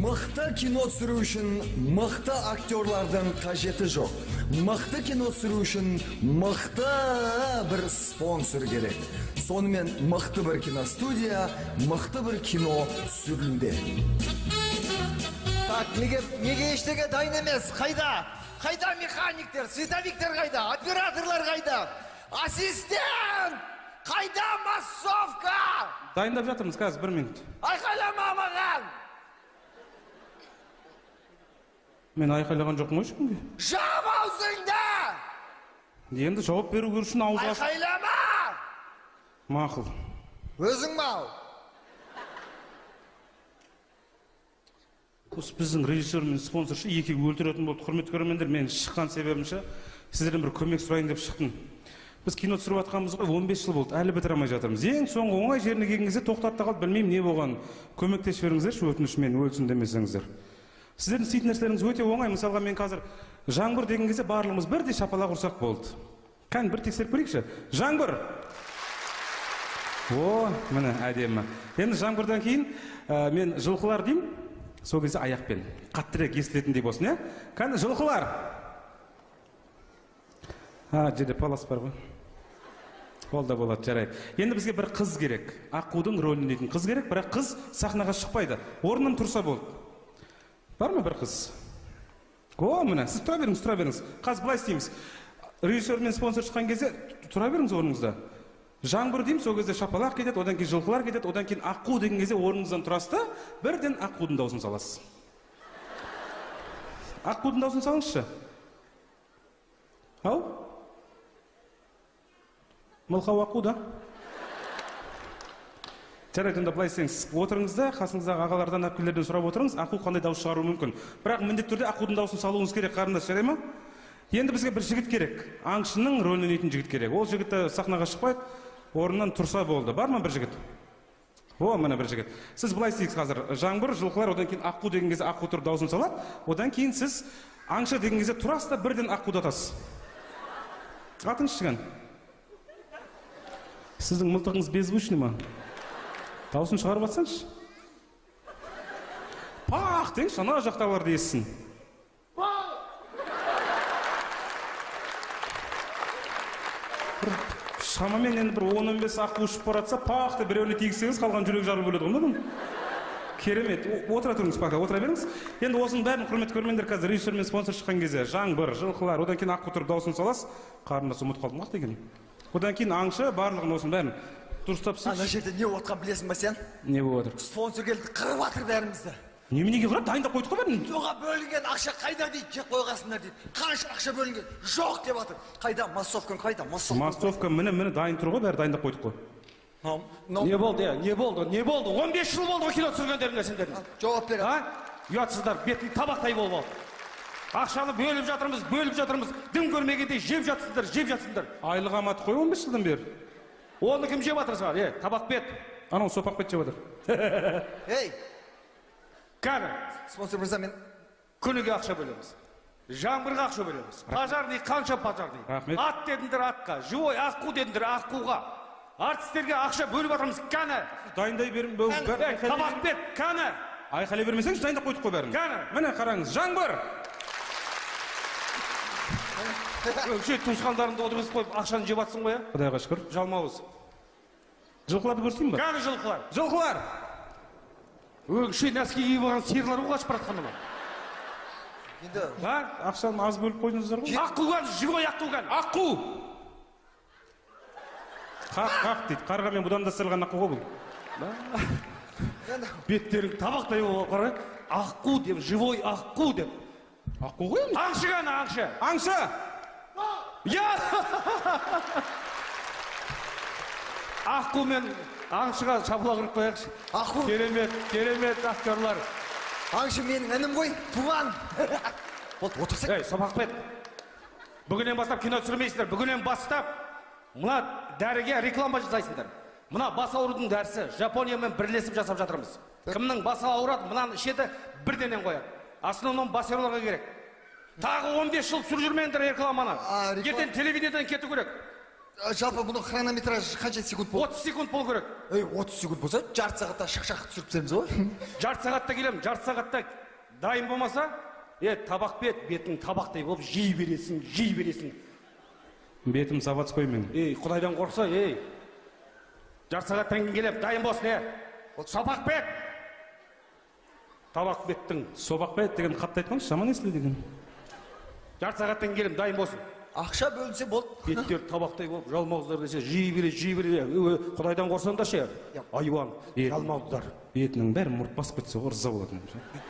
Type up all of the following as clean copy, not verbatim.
Мықты кино түсіру үшін мықты актерлардың қажеті жоқ. Мықты кино түсіру үшін мықты бір спонсор керек. Сонымен мықты бір киностудия, мықты бір кино түсірілуде. Так, неге ештеңе дайын емес? Қайда? Қайда механиктер, световиктер қайда? Операторлар қайда? Ассистент! Қайда массовка? Дайындап жатырмыз қазір, бір минут. Айқайлама маған! Мен айқайлаған жоқпын ғой ешкімге. Жап аузыңды! Енді жауап беру үшін ауыз аш. Айқайлама! Мақұл. Өзің мал. Осы біздің режиссер мен спонсоршы екеуі өлтіретін болды. Құрметті көрермендер, мен шыққан себебімше сіздерден бір көмек сұрайын деп шықтым. Біз кино түсіріп жатқанымыз ғой, 15 жыл болды, әлі бітіре алмай жатырмыз. Ең соңғы оңай жеріне келген кезде тоқтап та қалды, білмеймін не болғанын. Көмектесіп жіберіңіздерші, өтініш, мен өлсін демесеңіздер. Сіздердің істейтін нәрселеріңіз өте оңай. Мысалға мен қазір жаңбыр деген кезде барлығымыз бірдей шапалақ ұрсақ болды. Кәне бір тексеріп көрейікші. Жаңбыр! О, міне әдемі. Енді жаңбырдан кейін мен жылқылар деймін, сол кезде аяқпен қаттырақ естілетіндей болсын, иә? Кәне жылқылар! А, жерде палас бар ғой. Ол да болады, жарайды. Енді бізге бір қыз керек. Аққудың рөлін ойнайтын қыз керек, бірақ қыз сахнаға шықпайды. Орнынан тұрса болды. Бар ма бір қыз? О, міне, сіз тұра беріңіз, тұра беріңіз. Қазір былай істейміз. Режиссер мен спонсор шыққан кезде тұра беріңіз орныңызда. Жаңбыр деймін, сол кезде шапалақ кетеді, одан кейін жылқылар кетеді, одан кейін аққу деген кезде орныңыздан тұрасыз да, бірден аққудың дауысын саласыз. Аққудың дауысын салыңызшы. Ау? Мылқау аққу да? Жарайды, онда былай істеңіз. Отырыңыз да, қасыңыздағы ағалардан, әпкелерден сұрап отырыңыз, аққу қандай дауыс шығаруы мүмкін. Бірақ міндетті түрде аққудың дауысын салуыңыз керек, қарындас, жарай ма? Енді бізге бір жігіт керек. Аңшының рөлін ойнайтын жігіт керек. Ол жігіт сахнаға шықпайды, орнынан тұрса болды. Бар ма бір жігіт? О, міне бір жігіт. Сіз былай істейсіз қазір. Жаңбыр, жылқылар, одан кейін аққу деген кезде аққу тұрып дауысын салады. Одан кейін сіз аңшы деген кезде тұрасыз да бірден аққуды атасыз. Атыңызшы кәне. Сіздің мылтығыңыз беззвучный ма? Дауысын шығарып атсаңшы. Пах деңізші, ана жақтағылар естісін. Шамамен енді бір 10-15 аққу ұшып баратса, пах деп біреуіне тигізсеңіз, қалған жүрек жарылып өледі ғой мынаның. Керемет. Отыра тұрыңыз пока, отыра беріңіз. Енді осының бәрін, құрметті көрермендер, қазір режиссер мен спонсор шыққан кезде жаңбыр, жылқылар, одан кейін аққу тұрып дауысын саласыз. Қарындас, ұмытып қалдым ақ деген. Одан кейін аңшы, барлығын осының бәрін дұрыстап істейікші. Ана жерде не болып жатқанын білесің ба сен? Не болып жатыр? Спонсор келді, қырып жатыр бәрімізді. Неменеге қырады? Дайындап қойдық қой бәрін. Соға бөлінген ақша қайда дейді, жеп қойғансыңдар дейді. Қанша ақша бөлінген? Жоқ деп жатыр. Қайда массовкаң, қайда массовка? Массовка міне, міне дайын тұр ғой, бәрі дайындап қойдық қой. Не болды, не болды, не болды? 15 жыл болды ғой кино түсіргендеріңе сендердің. Жауап бер. А? Ұятсыздар, бетің табақтай болып алды. Ақшаны бөліп жатырмыз, бөліп жатырмыз. Дым көрмегендей жеп жатсыңдар, жеп жатсыңдар. Айлық амат қой 15 жылдан бері. Оны кім жеп жатыр саған? Е, табақ бет. Анау сопақ бет жеп жатыр. Ей! Кәні. Спонсор мырза, мен күніге ақша бөлеміз. Жаңбырға ақша бөлеміз. Пожарный қанша пожарный. Рахмет. Ат дедіңдер атқа, живой аққу дедіңдер аққуға. Артистерге ақша бөліп жатырмыз, кәні. Дайындай берім. Табақ бет, кәні. Айқайлай бермесеңіз, дайындап қойдық қой бәрін. Кәні. Міне қараңыз, жаңбыр. Өңше туысқандарыңды отырғызып қойып, ақшаны жеп атсың ғой, ә? Құдайға шүкір. Жалмауыз. Жылқыларды көрсетейін ба? Кәні жылқылар. Жылқылар. Өңше нәски киіп алған сиырлар ғой қашып бара жатқан мына. Енді а? Ақшаны аз бөліп қойдыңыздар ғой. Аққу кәні, живой аққу кәні. Аққу. Қақ, қақ дейді. Қарғамен будандастырылған аққу ғой бұл. Беттерің табақтай болып қара. Аққу деп, живой аққу деп. Аққу ғой енді. Аңшы кәні, аңшы. Аңшы. Я! Аққу мен аңшыға шапалақ ұрып қояйықшы. Аққу. Керемет, керемет актерлар. Аңшы менің інім ғой, туған. Болды, отырсақ. Ей, Сопақбет. Бүгіннен бастап кино түсірмейсіңдер. Бүгіннен бастап мына дәріге реклама жасайсыңдар. Мына бас аурудың дәрісі Жапониямен бірлесіп жасап жатырмыз. Кімнің басы ауырады, мынаны ішеді, бірденен қояды. Основном бас ауруларға керек. Тағы 15 жыл түсіріп жүрмеңдер рекламаны. Ертең телевидениеден кету керек. Жалпы бұның хронометраж қанша секунд болды? 30 секунд болу керек. Ей, 30 секунд болса, жарты сағатта шақ-шақ түсіріп тастаймыз ғой. Жарты сағатта келемін, жарты сағатта дайын болмаса, табақ бет, бетің табақтай болып жей бересің, жей бересің. Бетім заводской мен. Ей, Құдайдан қорықса, ей. Жарты сағаттан кейін келемін, дайын болсын, Собақ бет. Табақ беттің. Собақ бет деген қатты айтқаншы, жаман естіледі екен. Жарты сағаттан кейін келемін, дайын болсын. Ақша бөлінсе болды. Беттер табақтай болып, жалмауыздар десе, жей бере, жей бере. Құдайдан қорсаң да ше, айуан, жалмауыздар. Бетінің бәрі мұрт басып кетсе ғой, ырза болатын.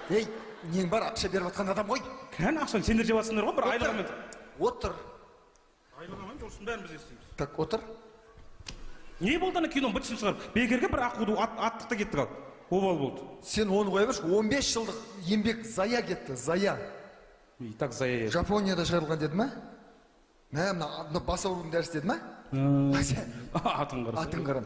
Ей, нең бар, ақша беріп жатқан адам ғой. Кәне ақшаны сендер жеп жатсыңдар ғой, бір айлығымен. Отыр. Айлығымен осының бәрін біз естиміз. Так, отыр. Не болды ана киноның бытышын шығарып? Бекерге бір аққуды аттық та кеттік ал. Обал болды. Сен оны қоя берші, 15 жылдық еңбек зая кетті, зая. И так зая. Жапонияда шығарылған деді ма? Мә, мына бас аурудың дәрісі деді ма? Атын қара. Атын қара.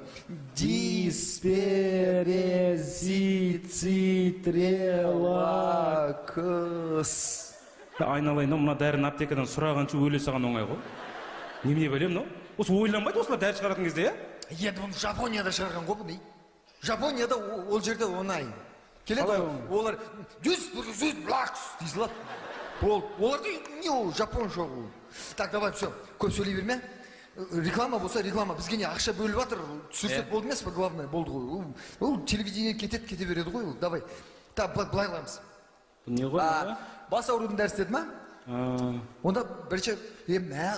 Дисперезицитрелакс. Айналайын, мына дәріні аптекадан сұрағанша өле саған оңай ғой. Немене білемін, мынау? Осы ойланбайды осылар дәрі шығаратын кезде, иә? Енді бұны Жапонияда шығарған ғой бұны. Жапонияда ол жерде оңай. Келеді олар дисперезицитрелакс дей салады. Оларда не ол, жапон жоқ ол. Так, давай, все, көп сөйлей берме. Реклама болса реклама, бізге не ақша бөліп жатыр, түсірсек болды емес пе, главное, болды ғой. Ол телевидение кетеді, кете береді ғой ол. Давай. Так, былай қыламыз. Не ғой? Бас аурудың дәрісі деді ма? Онда бірінші,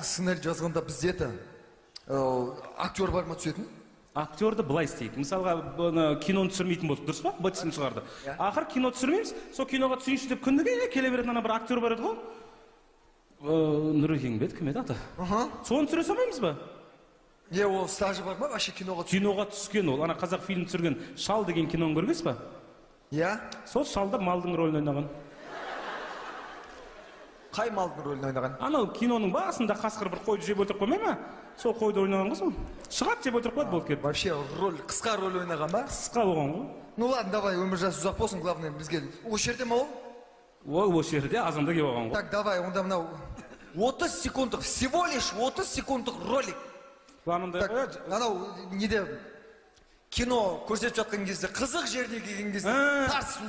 сценарий жазғанда бізде это актер бар ма түсетін? Актерді былай істейік. Мысалға, бұны киноны түсірмейтін болдық, дұрыс па? Бытышын шығарды. Ақыр кино түсірмейміз, сол киноға түсейінші деп күніге келе беретін ана бір актер бар еді ғой. Нұрекең бе еді, кім еді аты? Соны түсіре салмаймыз ба? Не, ол стажы бар ма вообще киноға түскен? Киноға түскен ол, ана қазақ фильм түсірген Шал деген киноны көргенсіз ба? Иә. Сол Шалда малдың рөлін ойнаған. Қай малдың рөлін ойнаған? Анау киноның басында қасқыр бір қойды жеп өлтіріп қоймай ма? Сол қойды ойнаған ғой сол. Шығады жеп өлтіріп қояды, болды кетті. Вообще роль, қысқа роль ойнаған ба? Қысқа болған ғой. Ну ладно, давай, өмір жасы ұзақ болсын, главное бізге. Осы жерде ма ол? Ол осы жерде азанда келіп алған ғой. Так, давай, онда мынау 30 секундтық, всего лишь 30 секундтық ролик. Планында анау неде кино көрсетіп жатқан кезде, қызық жеріне келген кезде тарс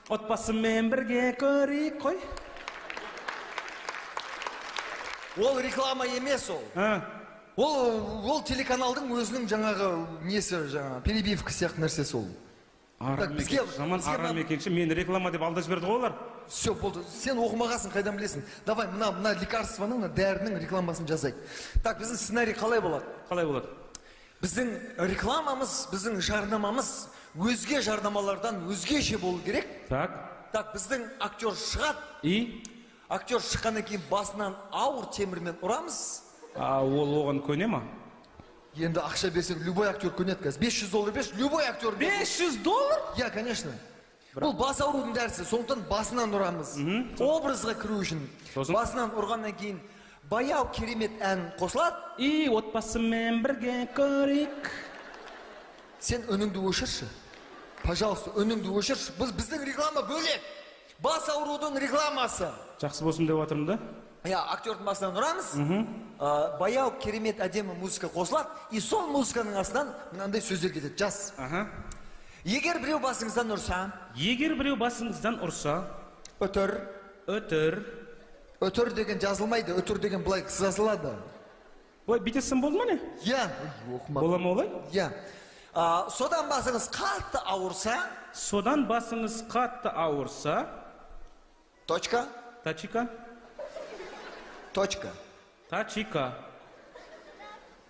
отбасымен бірге көрейік қой. Ол реклама емес ол. Ол телеканалдың өзінің жаңағы несі, жаңа перебивка сияқты нәрсесі ол. Жаман арам екенші, мені реклама деп алдап жіберді ғой олар. Все, болды. Сен оқымағансың, қайдан білесің? Давай, мына лекарствоның, мына дәрінің рекламасын жазайық. Так, біздің сценарий қалай болады? Қалай болады? Біздің рекламамыз, біздің жарнамамыз өзге жарнамалардан өзгеше болу керек. Так. Так, біздің актер шығады. И? Актер шыққаннан кейін басынан ауыр темірмен ұрамыз. А ол оған көне ма? Енді ақша берсең, любой актер көнеді қазір. $500 берші, любой актер. $500? Я, конечно. Бұл бас аурудың дәрісі, сондықтан басынан ұрамыз. Образға кіру үшін. Басынан ұрғаннан кейін баяу керемет ән қосылады. И отбасымен бірге көрейік. Сен үніңді өшірші. Пожалуйста, үніңді өшірші. Біздің реклама бөлек. Бас аурудың рекламасы. Жақсы болсын деп жатырмын да? Я, актердің басынан ұрамыз, баяу керемет әдемі музыка қосылады, и сол музыканың астынан мынандай сөздер кетеді. Жаз. Егер біреу басыңыздан ұрса, егер біреу басыңыздан ұрса, өтір. Өтір. Өтір деген жазылмайды, өтір деген былай жазылады. Былай бүйтесің болды ма не? Иә. Бола ма олай? Иә. Содан басыңыз қатты ауырса, содан басыңыз қатты ауырса, точка. Тачика. Точка. Тачика.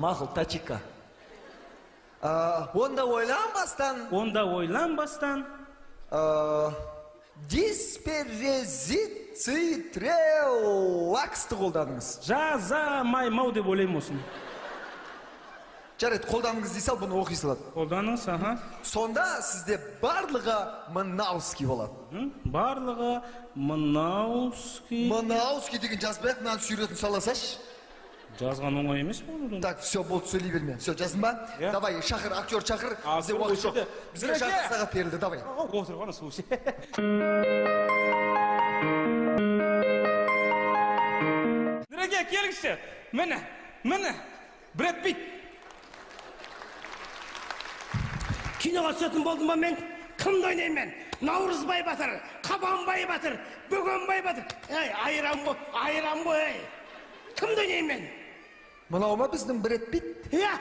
Мақұл, тачика. Онда ойланбастан. Онда ойланбастан. Дисперезицитрелаксты қолданыңыз. Жазамаймау деп ойлаймын осыны. Жарайды, қолданыңыз дей сал, бұны оқи салады. Қолданыңыз, аха. Сонда сізде барлығы мынауский болады. Барлығы мынауский. Мынауский деген жазбай-ақ, мынаны суретін сала салшы. Жазған оңай емес пе ол? Так, все, болды, сөйлей берме. Все, жаздың ба? Давай, шақыр, актер шақыр. Бізде уақыт жоқ. Бізге жарты сағат берілді, давай. Отыр, ғана су. Нұреке, келіңізші. Міне, міне. Брэд Питт. Киноға түсетін болдым ба мен? Кімді ойнаймын мен? Наурызбай батыр, Қабанбай батыр, Бөгенбай батыр. Ей, айран ғой, айран ғой, ей. Кімді ойнаймын мен? Мынау ма біздің Брэд Питт? Иә,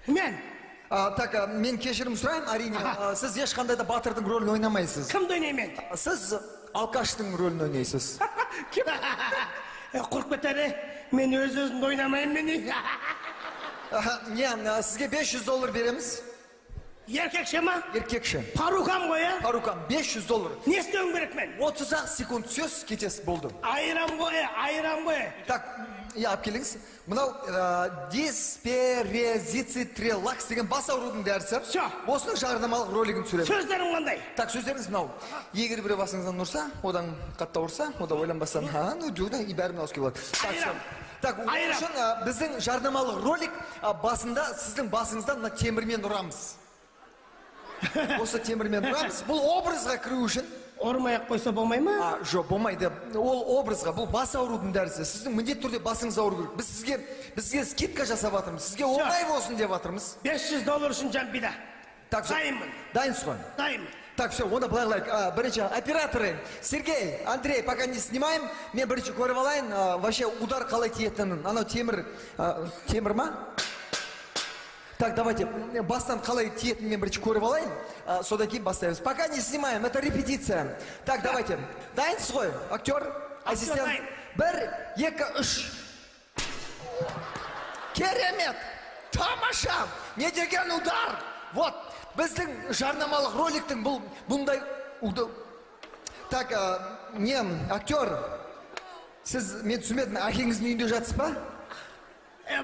мен. Так, мен кешірім сұраймын, әрине, сіз ешқандай да батырдың рөлін ойнамайсыз. Кімді ойнаймын мен? Сіз алкаштың рөлін ойнайсыз. Құрып кетер, мен өз өзімді ойнамаймын мен. Не, сізге $500 береміз. Еркекше ма? Еркекше. По рукам ғой, ә? По рукам, $500. Не істеуім керек мен? 30 секунд сөз, кетесіз, болды. Айран ғой, айран ғой. Так, иә, алып келіңіз. Мынау дисперезицитрелакс деген бас аурудың дәрісі. Всё. Осының жарнамалық ролигін түсіреміз. Сөздерің қандай? Так, сөздеріңіз мынау. Егер біреу басыңыздан ұрса, одан қатты ауырса, ода ойланбастан, ха, ну, жуда, и бәрі мынау болады. Так, всё. Так, ол үшін біздің жарнамалық ролик басында сіздің басыңыздан мына темірмен ұрамыз. Осы темірмен ұрамыз. Бұл образға кіру үшін. Ұрмай ақ қойса болмай ма? Жоқ, болмайды. Ол образға, бұл бас аурудың дәрісі. Сіздің міндетті түрде басыңыз ауру керек. Біз сізге скидка жасап жатырмыз. Сізге оңай болсын деп жатырмыз. $500 үшін жан пида. Так, дайынмын. Дайынсыз ғой? Дайынмын. Так, все, онда былай қылайық. Бірінші операторы Сергей, Андрей, пока не снимаем. Мен бірінші көріп алайын, вообще удар қалай тиетінін. Анау темір, темір ма? Так, давайте, бастан қалай тиетінін мен бірінші көріп алайын, содан кейін бастаймыз. Пока не снимаем, это репетиция. Так, давайте. Дайынсыз ғой, актер, ассистент. 1, 2, 3. Керемет! Тамаша! Не деген удар! Вот, біздің жарнамалық роликтің бұл бұндай удар. Так, не, актер, сіз, мен түсінбедім, әкеңіздің үйінде жатсыз ба?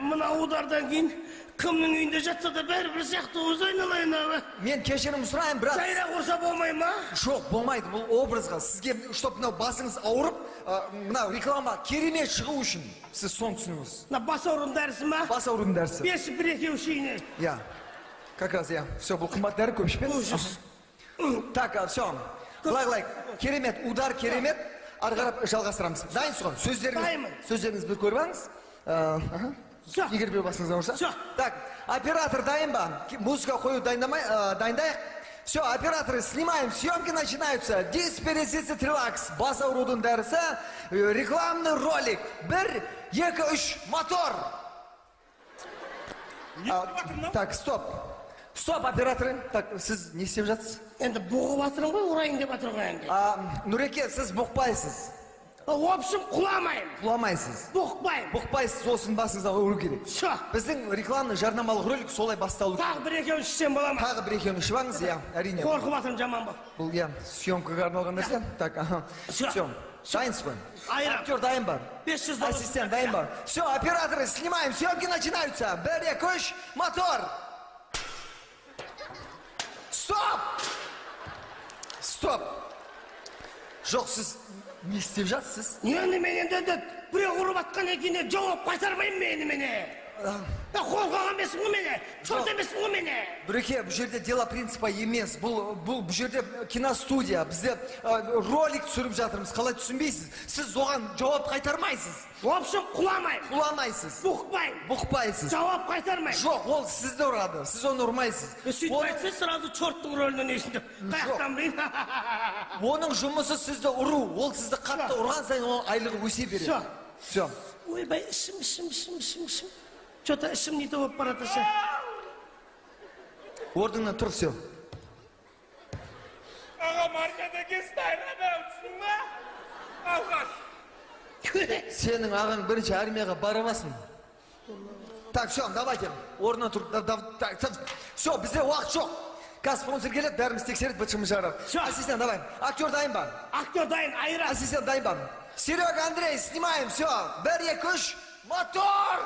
Мына удардан кейін кімнің үйінде жатса да бәрібір сияқты өзі айналайын ау. Мен кешірім сұраймын, бірақ жайрақ ұрса болмай ма? Жоқ, болмайды. Бұл образға сізге, чтоб мынау басыңыз ауырып, мынау реклама керемет шығу үшін сіз соны түсініңіз. Мына бас аурудың дәрісі ма? Бас аурудың дәрісі. 5 1 2 3 ине. Иә. Как раз иә. Все, бұл қымбат дәрі, көп ішпеңіз. Так, все. Былай қылайық. Керемет, удар керемет. Ары қарап жалғастырамыз. Дайынсыз ғой? Дайынмын. Сөздеріңізді бір көріп алыңыз. Егер біреу басыңыздан ұрса. Так, оператор дайын ба? Музыка қою дайындайық. Все, операторы, снимаем, съемки начинаются. Дисперезицитрелакс, бас аурудың дәрісі, рекламный ролик. 1, 2, 3, мотор. Так, стоп. Стоп, операторы. Так, сіз не істеп жатсыз? Енді бұғып жатырмын ғой, ұрайын деп жатыр ғой енді. Нұреке, сіз бұқпайсыз. В общем, құламаймын. Құламайсыз. Бұқпаймын. Бұқпайсыз, осының басыңыздан ұру керек. Всё. Біздің рекламный жарнамалық ролик солай басталу керек. Тағы бір екеуін ішсем бола ма? Тағы бір екеуін ішіп алыңыз, иә, әрине. Қорқып жатырмын, жаман бол. Бұл, иә, съемкаға арналған нәрсе. Так, аха. Всё. Дайынсыз ғой? Айран. Актер дайын ба? $500. Ассистент дайын ба? Всё, операторы, снимаем, съемки начинаются. 1, 2, 3, мотор. Стоп! Стоп! Жоқ, сіз не істеп жатсыз? Енді мен енді біреу ұрып атқан екен, жауап қайтармаймын мен мені. Қорқақ емеспін ғой мені, чорт емеспін ғой мені. Нұреке, бұл жерде дело принципа емес. Бұл жерде киностудия. Бізде ролик түсіріп жатырмыз. Қалай түсінбейсіз? Сіз оған жауап қайтармайсыз. В общем, құламаймын. Құламайсыз. Бұқпаймын. Бұқпайсыз. Жауап қайтармаймын. Жоқ, ол сізді ұрады. Сіз оны ұрмайсыз. Сөйтіп айтса, сразу чорттың рөлін ойнайсың деп. Қаяқтан білейін? Оның жұмысы сізді ұру. Ол сізді қатты ұрған сайын оның айлығы өсе береді. Всё. Всё. Ойбай, ішім, ішім, ішім, ішім, ішім. Чё-то ішім не то болып бара жатыр. Орныңнан тұр, всё. Ағам армияда кетті, айран, түсіндің ба? Алғаш. Сенің ағаң бірінші армияға бара басын. Так, всё, давайте. Орнынан тұр. Всё, бізде уақыт жоқ. Қазір спонсор келеді, бәріміз тексереді, бытшымыз жарады. Всё. Ассистент, давай. Актер дайын ба? Актер дайын, айран. Ассистент дайын ба? Серега, Андрей, снимаем, всё. 1, 2, 3, мотор!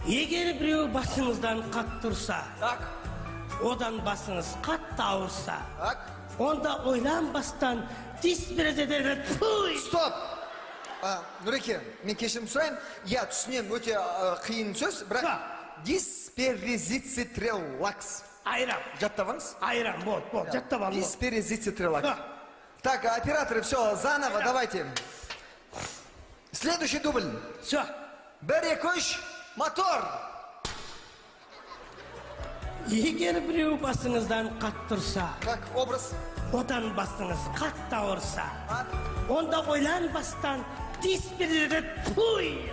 Егер біреу басыңыздан қатты ұрса, Так. одан басыңыз қатты ауырса, Так. онда ойланбастан дисперезицитрелакс. Стоп! Нұреке, мен кешірім сұраймын. Иә, түсінемін, өте қиын сөз, бірақ дисперезицитрелакс. Айран. Жаттап алыңыз. Айран, болды, болды, жаттап алдым. Дисперезицитрелакс. Так, операторы, все, заново, давайте. Следующий дубль. Все. 1, 2, 3, мотор! Егер біреу басыңыздан қатты ұрса, Так, образ. Одан басыңыз қатты ауырса, онда ойланбастан дисперді туй.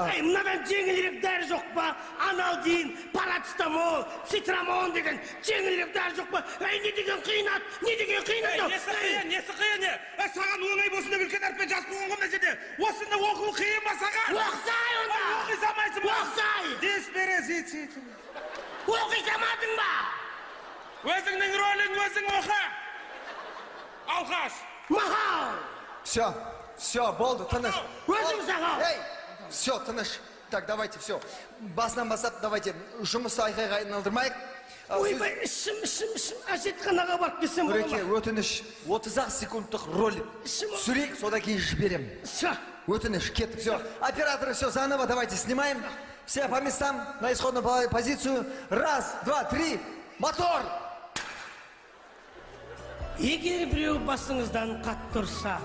Ей, мынадан жеңілірек дәрі жоқ па? Аналдин, парацетамол, цитрамон деген жеңілірек дәрі жоқ па? Ей, не деген қиынат, не деген қиынат. Несі қиын, несі қиын, не? Саған оңай болсын деп үлкен әріппен жазып қойған ғой мына жерде. Осыны оқу қиын ба саған? Оқысай онда! Оқи салмайсың ба? Оқысай! Дисперезит. Оқи салмадың ба? Өзіңнің рөлің өзің оқы. Алқаш. Махау! Все, все, болды, тыныш. Өзің сағау! Ей, все, тыныш. Так, давайте, все. Басынан бастап, давайте, жұмысты айқайға айналдырмайық. Ойбай, ішім, ішім, ішім, әжетханаға барып келсем бола Нұреке, ма? өтініш, 30-ақ секундтық ролик. Ішім- Түсірейік, содан кейін жіберем. Все. Өтініш, кеттік, все. Операторы, все, заново, давайте, снимаем. Все по местам, на исходную позицию. Раз, два, три, мотор! Егер біреу басыңыздан қатты ұрса,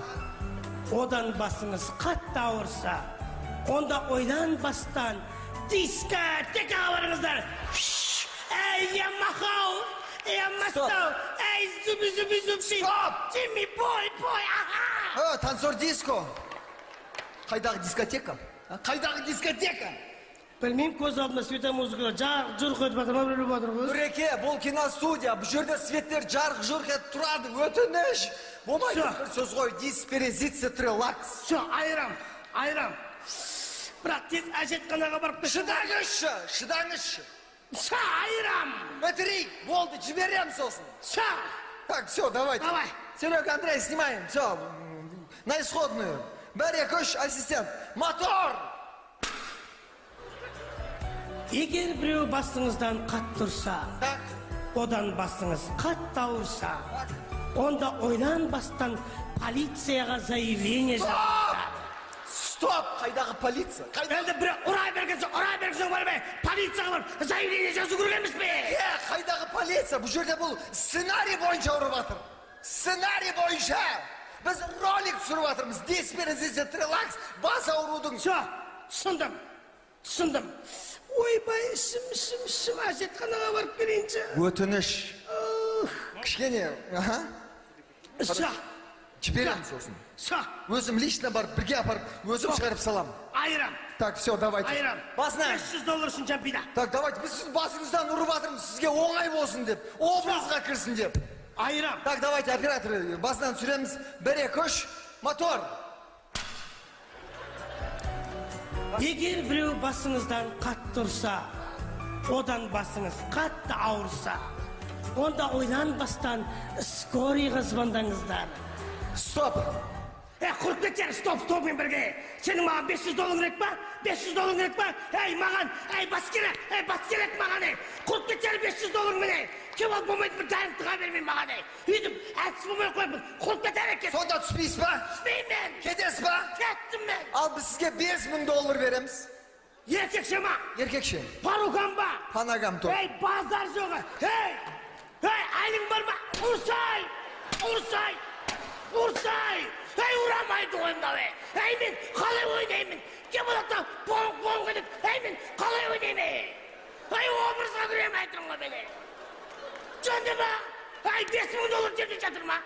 одан басыңыз қатты ауырса, онда ойланбастан дискотекаға барыңыздар. Шш! Эй, я махау, я мастау, эй, зуби, зуби, зуби. Стоп! Джимми, бой, бой, аха! Танцор диско. Қайдағы дискотека? А, қайдағы дискотека? Білмеймін, көз алдыма светомузыка жарқ жұрқ етіп жатыр ма, біреу жатыр ғой. Нұреке, бұл киностудия, бұл жерде светтер жарқ жұрқ етіп тұрады, өтініш. Болмайды Всё. бір сөз ғой, дисперезицитрелакс. Все, айрам, айрам. Бірақ тез әжетханаға барып келсем. Шыдаңызшы, шыдаңызшы. Ша, айрам. Бітірейік, болды, жіберем сосын. Ша. Так, все, давайте. Давай. Серега, Андрей, снимаем, все, на исходную. Бір, екі, үш, ассистент. Мотор! Егер біреу басыңыздан қатты ұрса, Так, одан басыңыз қатты ауырса, онда ойланбастан полицияға заявление жазыңыздар. Стоп! Қайдағы полиция? Қайда? Енді біреу ұра берген соң, ұра берген соң бармай, полицияға барып заявление жазу керек емес пе? Е, қайдағы полиция? Бұл жерде бұл сценарий бойынша ұрып жатыр. Сценарий бойынша. Біз ролик түсіріп жатырмыз. Дисперезицитрелакс, бас аурудың. Все, түсіндім, түсіндім. Ойбай, ішім, ішім, ішім, әжетханаға барып келейінші. Өтініш. Кішкене, аха, Ша, жіберемін сосын. ша, Өзім лично барып, бірге апарып, өзім шығарып саламын. Айрам, Так, все, давайте. айрам. Басына. 500 доллар үшін жампида. Так, давайте, біз сіздің басыңыздан ұрып жатырмыз, сізге оңай болсын деп, образға кірсін деп. Айрам. Так, давайте, оператор, басынан түсіреміз. Бір, екі, үш, мотор. Егер біреу басыңыздан қатты ұрса, одан басыңыз қатты ауырса, онда ойланбастан скорыйға звондаңыздар. Стоп. Е, құрып кетсең, стоп, стоппен бірге. Сенің маған 500 доллар керек па? 500 доллар керек па? Ей, маған, ей, бас керек, ей, бас керек маған, ей. Құрып кетсең 500 доллармен, ей. Кеп алып болмайды, бір дәрі тыға бермей маған, ей. Өйтіп, әдіс болмай қойып, құрып кетер екен. Сонда түспейсіз ба? Түспеймін мен. Кетесіз ба? Кеттім мен. Ал біз сізге 5000 доллар береміз. Еркекше ма? Еркекше. По рукам ба? По ногам тоже. Ей, базар жоқ. Ей, ей, әлің бар ма? Ұрсай! Ұрсай! Ұрсай! Ей, ұрамайды ғой мынау, ей. Ей, мен қалай ойнаймын? Кем болады да, боң-боң етіп, ей, мен қалай ойнаймын, ей? Ей, образға кіремін айтырмын ғой мен, ей. Жөнді ма? Ей, 5000 доллар жерде жатыр ма?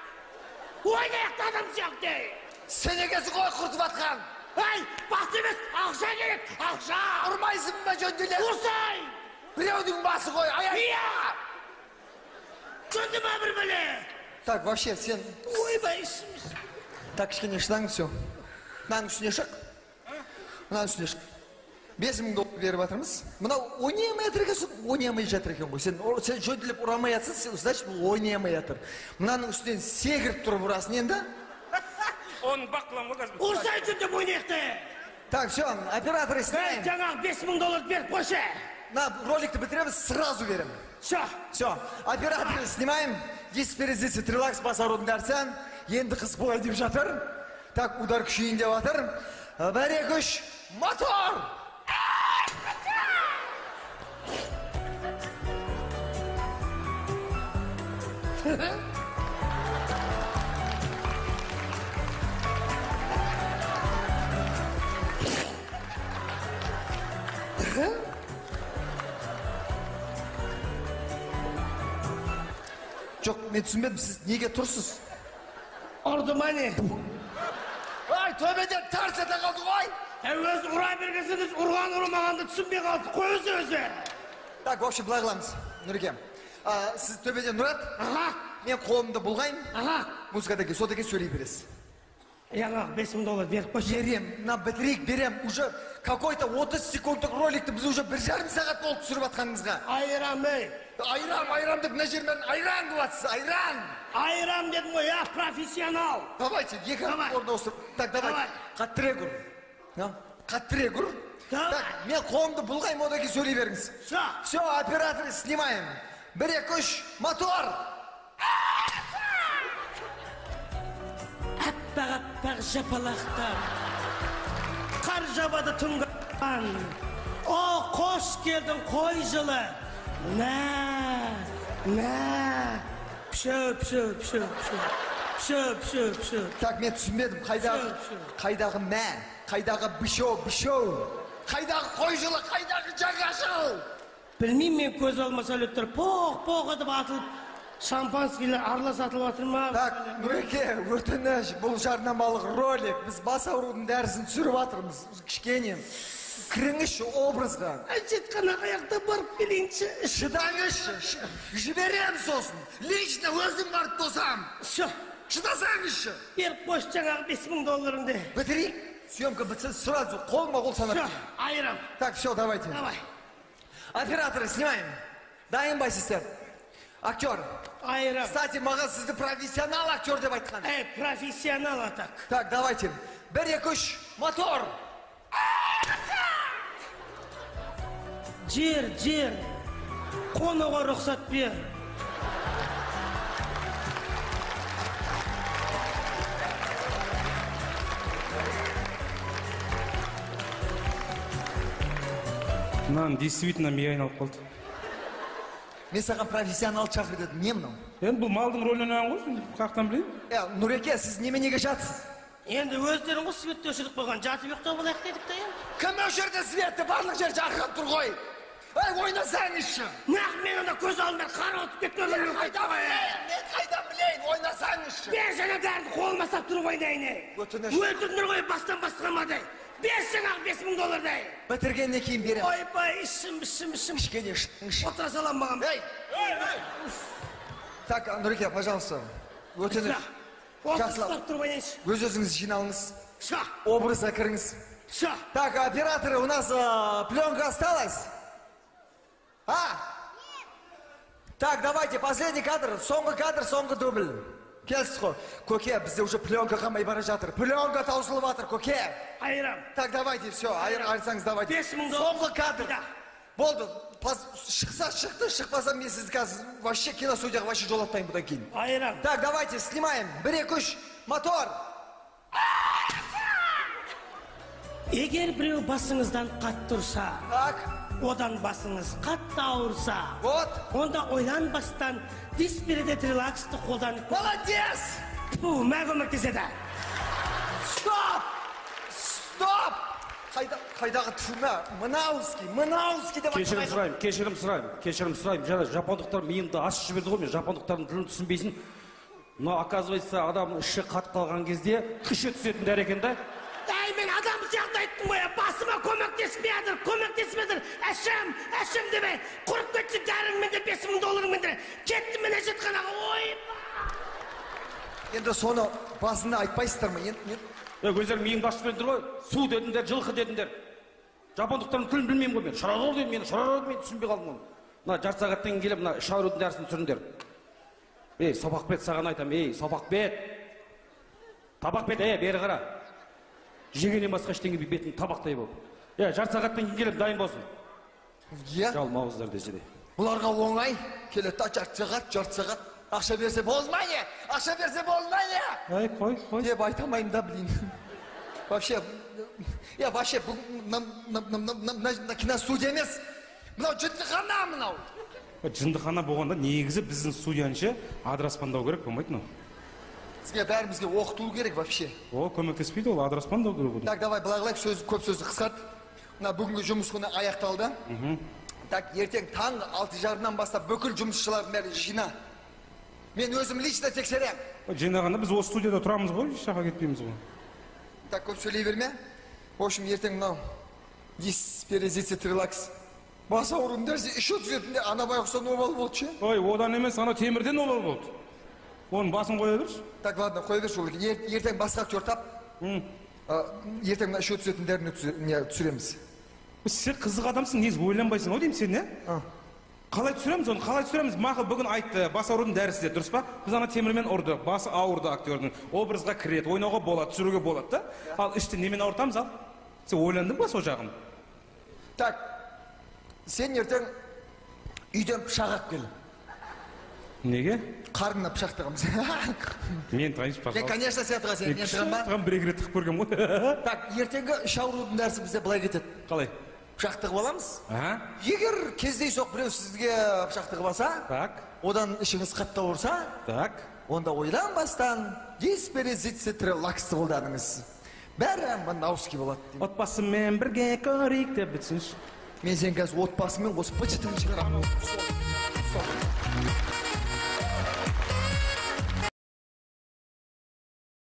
Ойнаяқты адам сияқты, ей. Сен екенсің ғой құртып атқан. Ей, бас емес, ақша керек, ақша. Ұрмайсың ба жөнделеп? Ұрсай! Біреудің басы ғой, аяй. Иә! Жөнді ма бір бәле? Так, вообще, сен... Ойбай, ішім. Так, кішкене шыдаңыз, все. Мынаның үстіне шық. Мынаның үстіне шық. 5000 доллар беріп жатырмыз. Мынау ойнай алмай жатыр екенсің, ойнай алмай жатыр екен ғой. Сен, сен жөнделеп ұра алмай жатсың, значит, бұл ойнай алмай жатыр. Мынаның үстінен секіріп тұрып ұрасың енді. Оның бақ қыламын ғой қазір. Ұрсай жөндеп ойнаяқты. Так, все, операторы Ей, снимаем. жаңағы 5000 доллар беріп қойшы. На, роликті бітіреміз, сразу беремін. Все. Все, операторы снимаем. Дисперезицитрелакс, бас аурудың дәрісі. Енді қыз былай деп жатыр. Так, удар күшейін деп жатыр. Бір, екі, үш, мотор! Жоқ, мен түсінбедім, сіз неге тұрсыз? Ұрды ма не? Ай, төбеден тарс ете қалды ғой. Өзі ұра бергенсіңіз, ұрған ұрмағанды түсінбей қалды, қой өзі. Так, в общем, былай қыламыз, Нұреке. Сіз төбеден ұрады, мен қолымды бұлғаймын, музыкадан кейін, содан кейін сөйлей бересіз. Жаңағы $5000 беріп қойшы. Берем, мына бітірейік, берем. Уже какой-то 30 секундтық роликті біз уже 1,5 сағат болды түсіріп жатқанымызға. Айрам, ей. Айрам, айрам деп мына жердің бәрін айран қылып айран. Айрам дедім ғой, я профессионал. Давайте, екі орын ауыстырып. Так, давай. Қаттырақ ұр. Қаттырақ ұр. Так, мен қолымды бұлғаймын, одан кейін сөйлей беріңіз. Все, оператор, снимаем. 1, 2, 3, мотор! Аппақ-аппақ жапалақтар, қар жабады түнгі ан. О, қош келдің қой жылы. Мә, мә, пшө, пшө, пшө, пшө, пшө, пшө, пшө. Так, мен түсінбедім, қайдағы мә, қайдағы бішо, бішо, қайдағы қой жылы, қайдағы жаңа жыл. Білмеймін, мен көз алма сәулеттер поқ-поқ етіп атылып, шампанскийлер аралас атылып жатыр ма? Так, Нұреке, өтініш, бұл жарнамалық ролик. Біз бас аурудың дәрісін түсіріп жатырмыз. Кішкене кіріңізші образға. Әжетханаға аяқта барып келейінші. Шыдаңызшы, жіберем сосын. Лично өзім барып тосам. Все. Шыдасаңызшы. Беріп қойшы жаңағы $5000-ыңды. Бітірейік. Съемка бітсе сразу қолма-қол санап. Все, айырам. Так, все, давайте. Давай. Операторы, снимаем. Дайын ба сіздер? Актер. Айрам. Кстати, маған сізді профессионал актер деп айтқан. Эй, профессионал атак. Так, давайте. 1, 2, 3, мотор! Жер, жер. Қонуға рұқсат бер. Мынаның действительно миы айналып қалды. Мен саған профессионал шақыр дедім, не мынау? Енді бұл малдың рөлін ойнаған ғой, қаяқтан білейін? Нұреке, сіз неменеге жатсыз? Енді өздерің ғой светті өшіріп қойған, жатып ұйықтап алайық дедік та енді. Кім өшірді светті? Барлық жер жарқырап тұр ғой. Ай, ойнасаңызшы. Нақ мен онда көз алдымда қарауытып кеткен. Мен қайдан білейін, мен қайдан білейін, ойнасаңызшы. Бер жаңа дәріні қолыма ұстап тұрып ойнайын, ей. Өтініш. Өлтірдіңдер ғой, бастан басқамадай. Бер жаңағы $5000-дай. Бітіргеннен кейін беремін. Ойбай, ішім, ішім, ішім. Кішкене ішіңізші. Отыра салам маған. Ей! Так, Нұреке, пожалуйста, өтініш. Жақсылап тұрып ойнайыншы. Өз-өзіңіз жиналыңыз. Образға кіріңіз. Так, операторы, у нас пленка осталась? А? Так, давайте, последний кадр, соңғы кадр, соңғы дубль. Келсіз ғой. Көке, бізде уже пленка қалмай бара жатыр. Пленка таусылып жатыр, көке. Айырам. Так, давайте, все, айырсаңыз, давайте. $5000. Соңғы кадр. Болды, шықса шықты, шықпаса мен сізді қазір вообще киностудияға вообще жолатпаймын бұдан кейін. Айырам. Так, давайте, снимаем. 1, 2, 3, мотор. Егер біреу басыңыздан қатты ұрса, так, одан басыңыз қатты ауырса, вот, онда ойланбастан дисперидет релаксты қолданып. Молодец! Тьфу, мә көмектеседі. Стоп! Стоп! Қайдағы тьфу мә? Мынауский, мынауский деп Кешірім сұраймын, кешірім сұраймын, кешірім сұраймын. Жаңа жапондықтар миымды ашып жіберді ғой, мен жапондықтардың тілін түсінбейсің. Но оказывается, адамның іші қатып қалған кезде күші түсетін дәрі екен да. Әй, мен адам сияқты айттым ғой, басыма көмектеспей жатыр, көмектеспей жатыр. Әшім, әшім демей, құрып кетші дәріңмен де $5000-ыңмен де. Кеттім мен әжетханаға, ойбай! Енді соны басында айтпайсыздар ма? Енді өздері миымды ашып жібердіңдер ғой, су дедіңдер, жылқы дедіңдер. Жапондықтардың тілін білмеймін ғой мен. Шарарор дедім, мен шарарор мен түсінбей қалдым оны. Мына жарты сағаттан кейін келіп, мына іш аурудың дәрісін түсіріңдер. Ей, Сопақбет, саған айтамын, ей, Сопақбет. Табақбет, ей, бері қара. Жегеннен басқа ештеңе бетің табақтай болып. Жарты сағаттан кейін келіп дайын болсын. Иә. Жалмауыздар десе де. Бұларға оңай келеді да жарты сағат, жарты сағат. Ақша берсе болмай не? Ақша берсе болмай не? Ай, қой, қой. Деп айта алмаймын да, блин. Вообще, я вообще мына киностудия емес. Мынау жындыхана мынау. Жындыхана болғанда негізі біздің студияны ше адыраспандау керек болмайды мынау. Бізге бәрімізге оқытылу керек вообще. О, көмектеспейді ол, адыраспандау керек. Так, давай былай қылайық, сөз, көп сөзді қысқарт. Мына бүгінгі жұмыс күні аяқталды. Так, ертең таңғы 6:30-нан бастап бүкіл жұмысшылардың бәрі жина. Мен өзім лично тексерем. Жинағанда біз осы студияда тұрамыз ғой, еш жаққа кетпейміз ғой. Так, көп сөйлей берме. В общем, ертең мынау дисперезицит релакс. Бас ауруының дәрісі іші түзетінде ана байғұстан обал болды ше. Ой, одан емес, анау темірден обал болды. Оның басын қоя берші. Так, ладно, қоя берші ол. Ертең басқа актер тап. Ертең мына іші түзетін дәріні түсіреміз. Сен қызық адамсың, негізі ойланбайсың ау деймін сен, не? Қалай түсіреміз оны, қалай түсіреміз? Мақұл, бүгін айтты, бас аурудың дәрісі де, дұрыс па? Біз ана темірмен ұрдық, басы ауырды актердің, образға кіреді, ойнауға болады, түсіруге болады да. Ал ішті немен ауыртамыз ал? Сен ойландың ба сол жағын? Так, сен ертең үйден пышақ алып кел. Неге? Қарнына пышақ тығамыз. Мен тығайыншы, пожалуйста. Конечно, сен тығасың, мен тығамын ба? Тығам, бір екі рет тығып көргенмін ғой. Так, ертеңгі іш аурудың дәрісі бізде былай кетеді. Қалай? Пышақ тығып аламыз. Егер кездейсоқ біреу сізге пышақ тығып алса, так, одан ішіңіз қатты ауырса, так, онда ойланбастан дисперезицит релаксты қолданыңыз. Бәрі мынауский болады. Отбасымен бірге көрейік деп бітсінші. Мен сені қазір отбасымен қосып быт-шытын шығарамын.